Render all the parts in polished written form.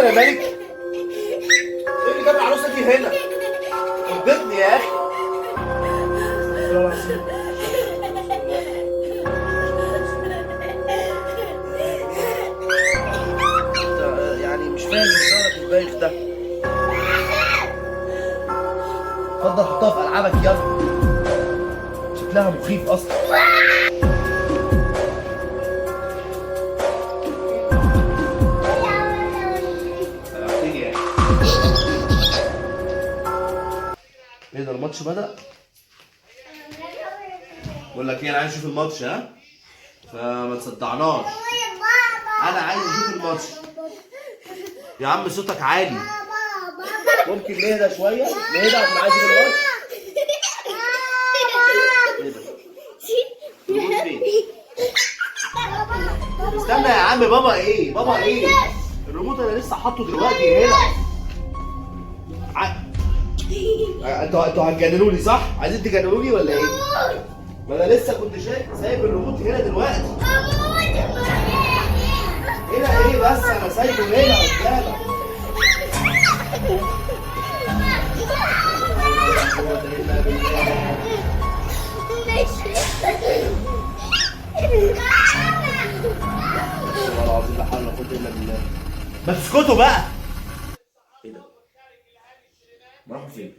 اصلا يا مالك؟ ايه اللي جاب العروسة دي هنا؟ خضتني يا اخي. استغفر الله العظيم. انت يعني مش فاهم هزارك البايخ ده. اتفضل حطها في العابك يلا. شكلها مخيف اصلا. قلقتني يا اخي. ايه ده الماتش بدأ؟ بقول لك ايه، انا عايز اشوف الماتش. ها، فما تصدعناش، انا عايز اشوف الماتش. يا عم صوتك عالي، ممكن نهدى شوية؟ نهدى عشان عايز اشوف الماتش. ايه ده؟ الريموت فين؟ استنى يا عم. بابا ايه؟ بابا ايه؟ الريموت انا لسه حاطه دلوقتي هنا. انتوا هتجننوني صح؟ عايزين تجننوني ولا ايه؟ ما انا لسه كنت سايب الريموت هنا دلوقتي. هنا ايه بس؟ انا سايبه هنا قدامك. قوة إلا بالله. والله العظيم لا حول ولا قوة إلا بالله. ما تسكتوا بقى. ايه ده؟ ما راحوا فين؟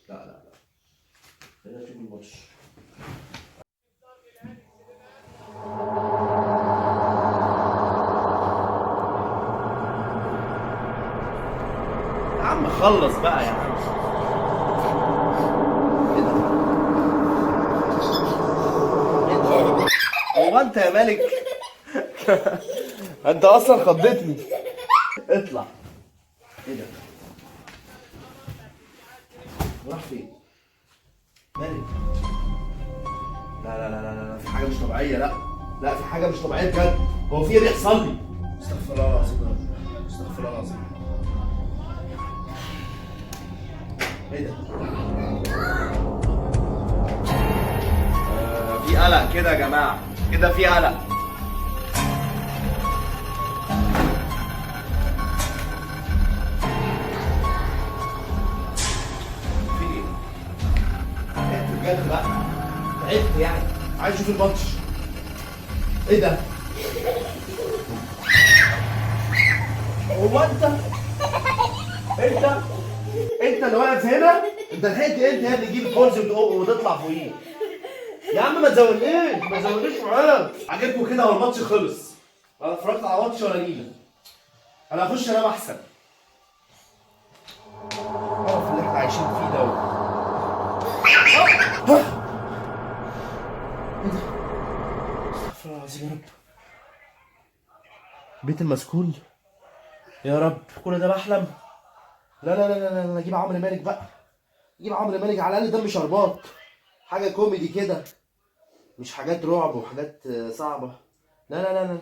لا لا لا، خلينا نشوف الماتش. يا عم خلص بقى يا عم. ايه ده؟ ايه ده؟ هو انت يا مالك؟ انت اصلا خضتني. اطلع. ايه ده؟ راح فين؟ مالك؟ لا لا لا لا لا، في حاجة مش طبيعية. لا لا، في حاجة مش طبيعية بجد. هو في ايه بيحصل لي؟ استغفر الله العظيم يا رب، استغفر الله العظيم. ايه ده؟ في قلق كده يا جماعة، كده في قلق. في ايه؟ تعبت بجد بقى، تعبت يعني، عايز اشوف الماتش. ايه ده؟ هو انت انت اللي واقف هنا؟ انت لحقت انت يا ابني تجيب الكرسي وتطلع فوقيه. يا عم ما تزودنيش، ما تزودنيش معاك. عجبكم كده؟ هو الماتش خلص. انا اتفرجت على ماتش ولا نيله. انا هخش انام احسن. اقف اللي احنا عايشين فيه ده. ايه ده؟ استغفر الله العظيم يا رب. بيت المسكون يا رب، كل ده بحلم؟ لا لا لا لا لا، اجيب عمرو مالك بقى، اجيب عمرو مالك على الاقل دم شربات، حاجة كوميدي كده، مش حاجات رعب وحاجات صعبة. لا لا لا لا،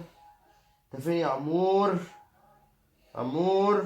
انت فين يا عمور؟ عمور.